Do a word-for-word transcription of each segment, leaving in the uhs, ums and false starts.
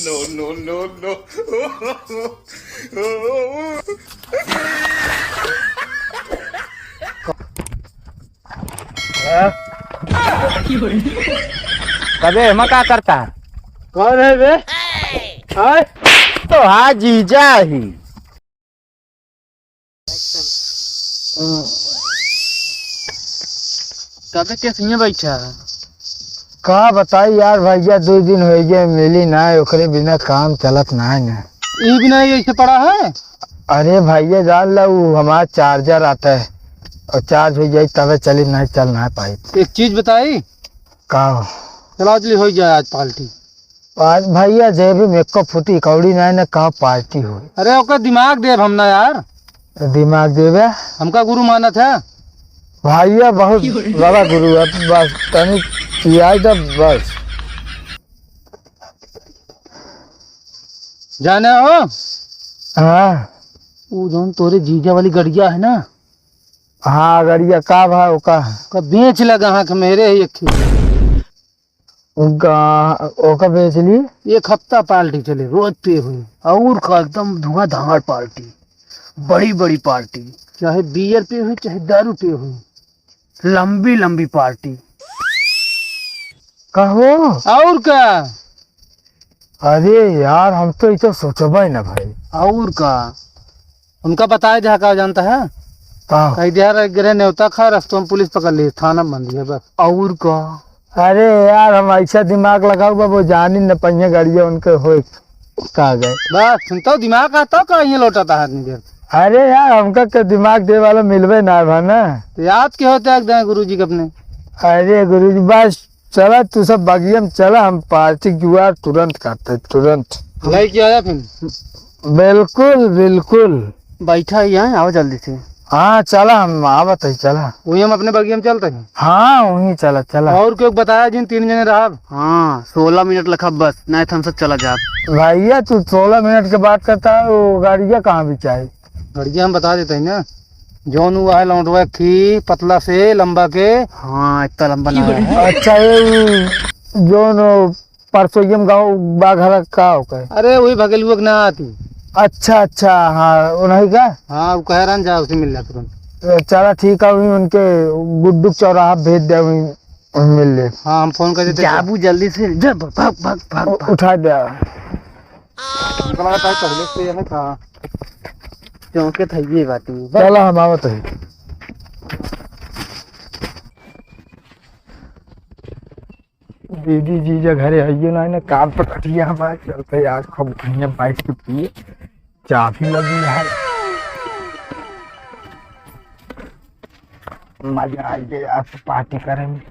No, no, no, no। कबे एमा का करता है? कौन है बे? आय? तो हाँ, जीजा ही। कबे के सिंह बैठा है? का बताई यार भैया, दो दिन होइ गए मिली ना, ओकरे बिना काम चलत ना है ना। ई बिना ऐसे पड़ा है? अरे भैया जान ला, वो हमारा चार्जर आता है और चार्ज हो जाई तबे चली, नहीं चल ना पाई। एक चीज बताई। का? चला चली हो जाए आज पार्टी। आज भैया जेबी में एको फुटी कौड़ी नहीं ना, कहाँ पार्टी हो? अरे ओकर दिमाग देब हम ना यार। दिमाग देबे? हमका गुरु मानत है? भैया बहुत बड़ा गुरु है, बस तनी पियाई दे बस। जाने हो? हाँ। वो जौन तोरे जीजा वाली गड़िया है ना? हाँ, गड़िया का भाव का? का बेच लगा हाँ कि मेरे ही एक ही। गा-, ओका बेच ली। एक हफ्ता पार्टी चले, रोज पे हुई। और का एकदम धुआंधार पार्टी, बड़ी बड़ी पार्टी, चाहे बियर पे हुई, चाहे दारू पे हुई, लंबी लंबी पार्टी। कहो। और का? अरे यार, हम तो इसे सोचबे ना भाई। और का? उनका बताए दे का जानता है? का? कह दिया रे, गिरे नेवता खा, रस्तों में पुलिस पकड़ ली, थाना में बंद है बस। और का? अरे यार, हम ऐसा दिमाग लगाऊ बा, वो जानी न पहिया गड़िया उनके होए का गए। बस, सुनता हूँ, दिमाग आता का ये लौटाता है आदमी के। अरे यार, हमका के दिमाग दे वाला मिलबे ना भा ना। तो याद के होते एक दिन गुरु जी के अपने। अरे गुरु जी, बस चला, तू सब बगिया में चला, हम पार्टी जुगाड़ तुरंत करते, तुरंत। लेके आया फिर? बिल्कुल, बिल्कुल। बैठा ही है, आओ जल्दी से। हाँ, चला, हम आवत है, चला। वही हम अपने बगिया में चलते हैं। हाँ, वहीं चला, चला। और क्यों बताया जिन तीन जने रहब? हाँ, सोलह मिनट लखा बस, नहीं तो हम सब चला जाब। भैया, तू सोलह मिनट के बात करता है, वो गाड़िया कहाँ बिचाई? गाड़िया हम बता देते हैं ना, जौन वो है लौंडवा थी, पतला से, लंबा के। हाँ, इतना लंबा ना है। अच्छा, ये उ जौन वो परसोइयम गाँव बाघरा का ओकर? अरे, वही भगेलुआ के ना आती। अच्छा, अच्छा, हाँ, उन्हीं का? हाँ, वो कह रहा जा, उसे मिल जा तुरंत। ए, चला, ठीक है, वही उनके गुड्डू के चौराहा भेज दे, वही, वही मिल ले। हाँ, हम फोन कर देते हैं। जाबू जल्दी से, जा, भाग, भाग, भाग, भाग, उ-, भाग। उठा दे। हमको लगा था पहले से है का? चौंके था ये बात में। चला, हम आवत है। दीदी जीजा घरे हइयो ना, ना काम पर कटिया हमारे चलते यार, खूब बढ़िया बैठ के पिए, चाबी लगी है, मजा आ गया यार पार्टी करे में।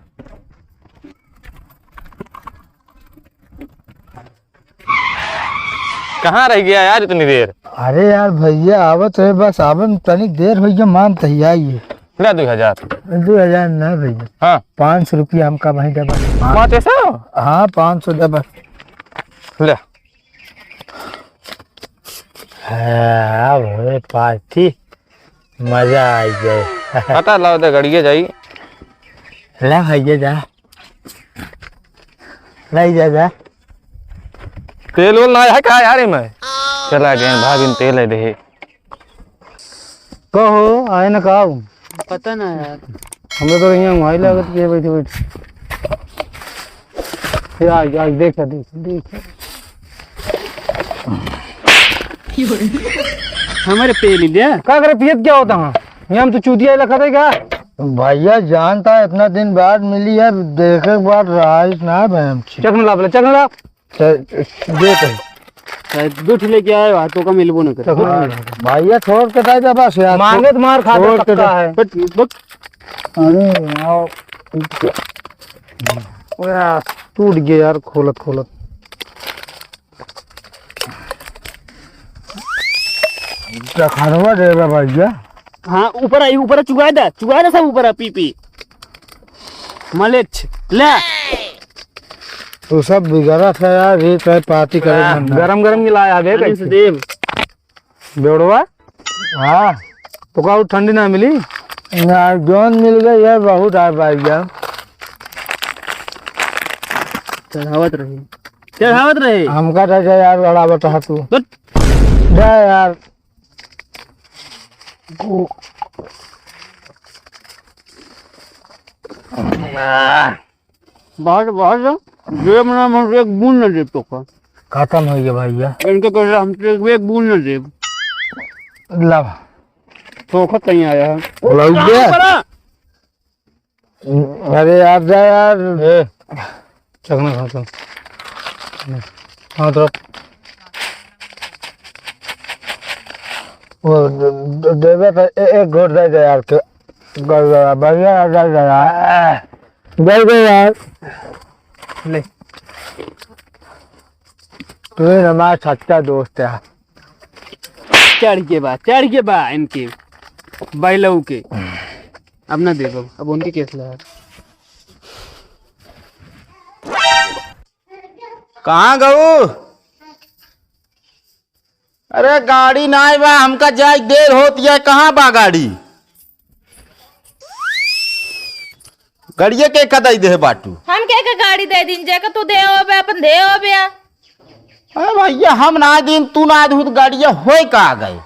कहाँ रह गया यार इतनी देर? अरे यार भैया, आवत है बस, आवन तनिक देर होइ गया, मान तही आइए। ले दो हजार। दो हजार ना भैया। हाँ। पाँच सौ रुपया हमका वहीं दे बस। पाँच सौ? हाँ, पाँच सौ दे बस। ले। हाँ, अब होए पार्टी, मजा आ जाए। पता लाओ दे गड़िए जाई। ले भैया जा। नहीं जा, जा। तेल वेल ना है का यार इमे? चला गए भाभी ने तेल है दे। कहो, आए ना का हो? पता ना यार। हम लोग तो यहीं वहीं लागत के बैठे बैठे। ये आ, आ, देख, देख, देख। हमारे पे ले लिया। का करे पियत क्या होता है? ये हम तो चूतिया लखा थे क्या? भैया जानता है, इतना दिन बाद मिली है, देखे के बाद रहाइश ना है भाई हमसे। चखना ला, बोले, चखना ला। चल, दे तो। शायद दो ठे लेके आए हो, हाथों का मिलबो न करे। चखना ला। भैया छोड़ के दे दे बस यार। मांगे तो मार खा छोड़ के पक्का दे। है। बट, बट। अरे यार। यार, टूट गया यार, खोलत खोलत। चखनवा दे रहा भैया। हाँ, ऊपर आई, ऊपर चुगा दे, चुगा दे सब ऊपर, पी, पी। मलेच, ले। तू सब बिगड़ा था यार, ये चाहे पार्टी करे वाह, मन ना। गरम गरम ही लाया बे, पानी से कैसे? देव। बेवड़वा? हाँ। तो का ठंडी ना मिली? ना, जौन मिल गई है, बहुत है भाई जान। चढ़ावत रही। चढ़ावत रहे। हमका तो जा यार, लड़ावत हा तू। बट जा यार। बहुत, बहुत, जेब ना, हम एक बूंद ना देब तोका। खत्म हो गया भैया। इनके कहले हम तो एक बूंद ना देब। ला। धोखा कहीं आया है। लौट गया। बड़ा। अरे यार, जा यार। ए, चखना खा तो। हाँ, तो वो द-, द-, देवे तो ए-, एक घोट दे दे यार, के-, बढ़िया, बढ़िया यार, दे दे यार। दे दे यार। ले। तू ही हमारा सच्चा दोस्त है। चढ़ के बा, चढ़ के बा इनके, बैलऊ के। अब ना देबो, अब उनके केस लगा। कहाँ गऊ? अरे गाड़ी नाय बा, हमका जाए देर होत है, कहाँ बा गाड़ी? गड़िया के कदाई देहे बाटू? हम के के गाड़ी दे दिन, जेके तू दे होबे, अपन दे होबे। अरे भैया, हम ना दिन, तू ना दू, तो गड़िया होए का गए?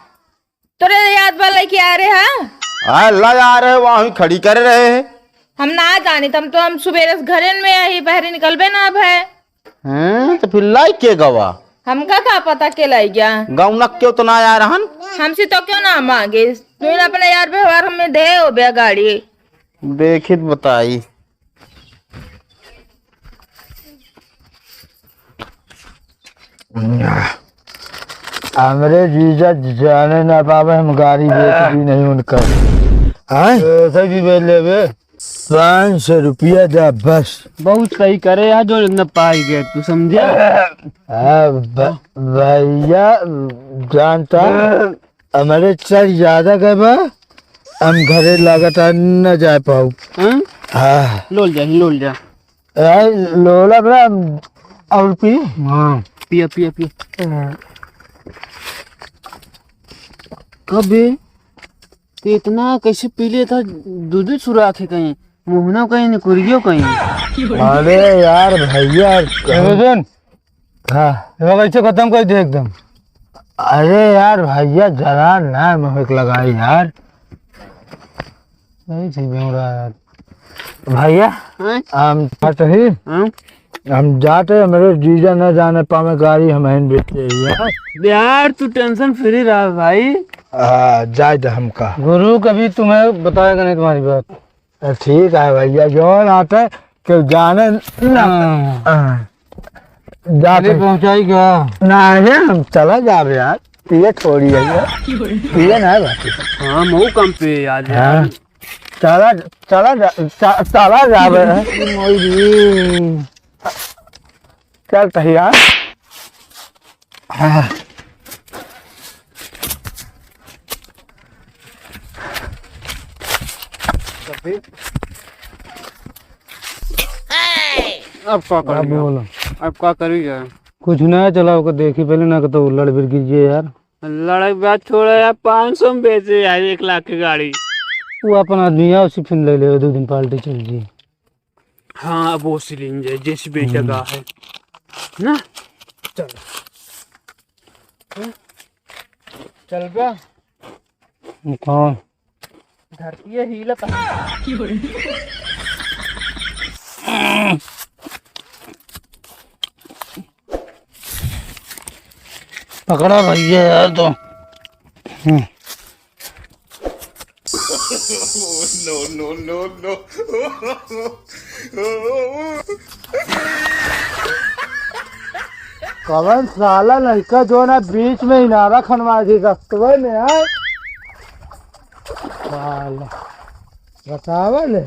तोरे याद बा लइके आ रहे हा? हाँ, ला आ रहे, वहाँ खड़ी कर रहे हैं। हम ना जानी, हम तो, हम सुबेरे से घरे में यही बहरे निकलबे ना भए। हैं, तो फिर लाई के गवा? हमका का पता के लाई गया? गौनक क्यों तो ना आया रहन? हमसे तो क्यों ना मांगे? तू अपने यार व्यवहार हमें दे हो बे गाड़ी। देखित बताई। हमरे जीजा जाने ना पावे, हम गाड़ी बेच दी नहीं उनका। आय? ऐसे भी बेच लेबे। पाँच सौ रुपया जा बस। बहुत सही करे यार, जो न पाई गए, तू समझे? हाँ, भ-, भैया जानता, हमरे चढ़ ज्यादा गए बा, हम घरे लागत आ न जा पाऊ। हाँ? हाँ। लोल जा, लोल जा। ए, लोला बा, और पी? हाँ। पिया, पिया, पिया। हाँ। कबे? तो इतना कैसे पी लेता? दूध सुराख है कहीं, मुहना कहीं, निकुरियो कहीं। अरे यार भैया, कौन? हाँ। एगो कैसे खत्म कर दे एकदम। अरे यार भैया, जरा ना महक लगाई यार। नहीं ठीक हो रहा यार। भैया, हैं? हम जात ही। हाँ? हम जाते, हमरे जीजा न जाने पावे गाड़ी हम हैं बेचे ही यार। यार, तू tension free रह भाई। हाँ, जाए दे हमका। गुरु कभी तुम्हें बताएगा नहीं तुम्हारी बात। ठीक है भैया, जौन आते केहू जाने ना। हाँ। हाँ। जा अरे, फिर। पहुँचाई क्या? ना, अरे, हम चला जाबे यार, पिए थोड़ी है यार। पिए ना बाकी। हाँ, मऊ कम पिए यार। हाँ। चला, चला जा, च-, चला जाबे। मोरी। चल तहिया। हाँ। अब का हाँ, करी जाए? बोलो। अब का करी जाए? कुछ ना, चला ओके देखी पहले, ना तो लड़ भिड़ गिर जाए यार। लड़ाई बात छोड़ा यार, पाँच सौ में बेचे यार एक लाख की गाड़ी। वो अपन आदमी है, उसी फिर ले ले, दो दिन पार्टी चल जी। हाँ, अब वो सिलिंडर जैसे बेचा हम्म। गा है ना। चल। चल बा। कौन? धरती है हिलत। पकड़ा भैया यार तो। हम्म। No, no, no, no। कवन साला लड़का जो ना बीच में इनारा खनवा दी रस्तवे में है। साला बतावा ले,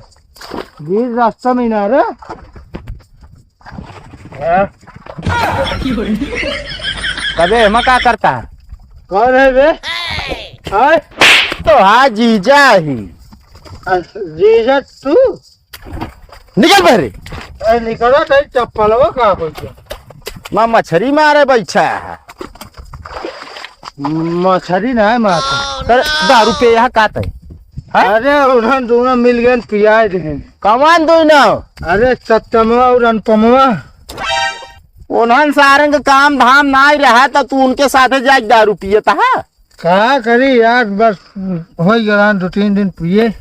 बीच रास्ता में इनारा। हाँ? कबे एमा का करता है? कौन है बे? हाँ? तो हाँ, जीजा ही। अ, जीजा तू? निकल बहरे। अरे निकलो तो चप्पलवा का हो गया? माँ मछरी मारे बैठा है। मछरी ना है मारता। तर दारू पे यहाँ का तय? हाँ? अरे उन्हन दोनों मिल गए पियाए दे। कमान दोनों? अरे सत्यमवा और अनुपमवा। उन्हन सारन के काम धाम नाई रहा, तो तू उनके साथे जाके दारू पियत हा? का करी यार, बस होइ गरान दो तीन दिन पिए।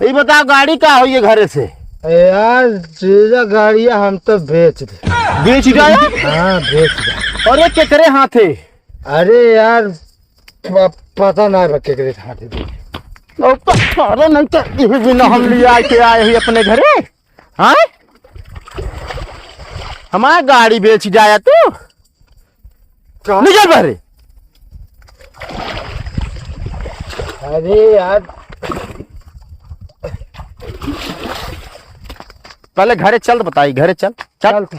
ई बताओ, गाड़ी का होई है घरे से? ए यार, जीजा, गाड़िया हम तो बेच दे। बेच जाया? हाँ, बेच दे। अरे, केकरे हाथे? अरे यार, प-, पता ना बा केकरे हाथे दे। ओ, प-, अरे, नहीं तो इही बिना हम लिया के आए ही अपने घरे। हाँ? हमार गाड़ी बेच जाया तू? का? निकल बाहरे। अरे यार। पहले घरे चल तो बताई, घरे चल। चल। चल।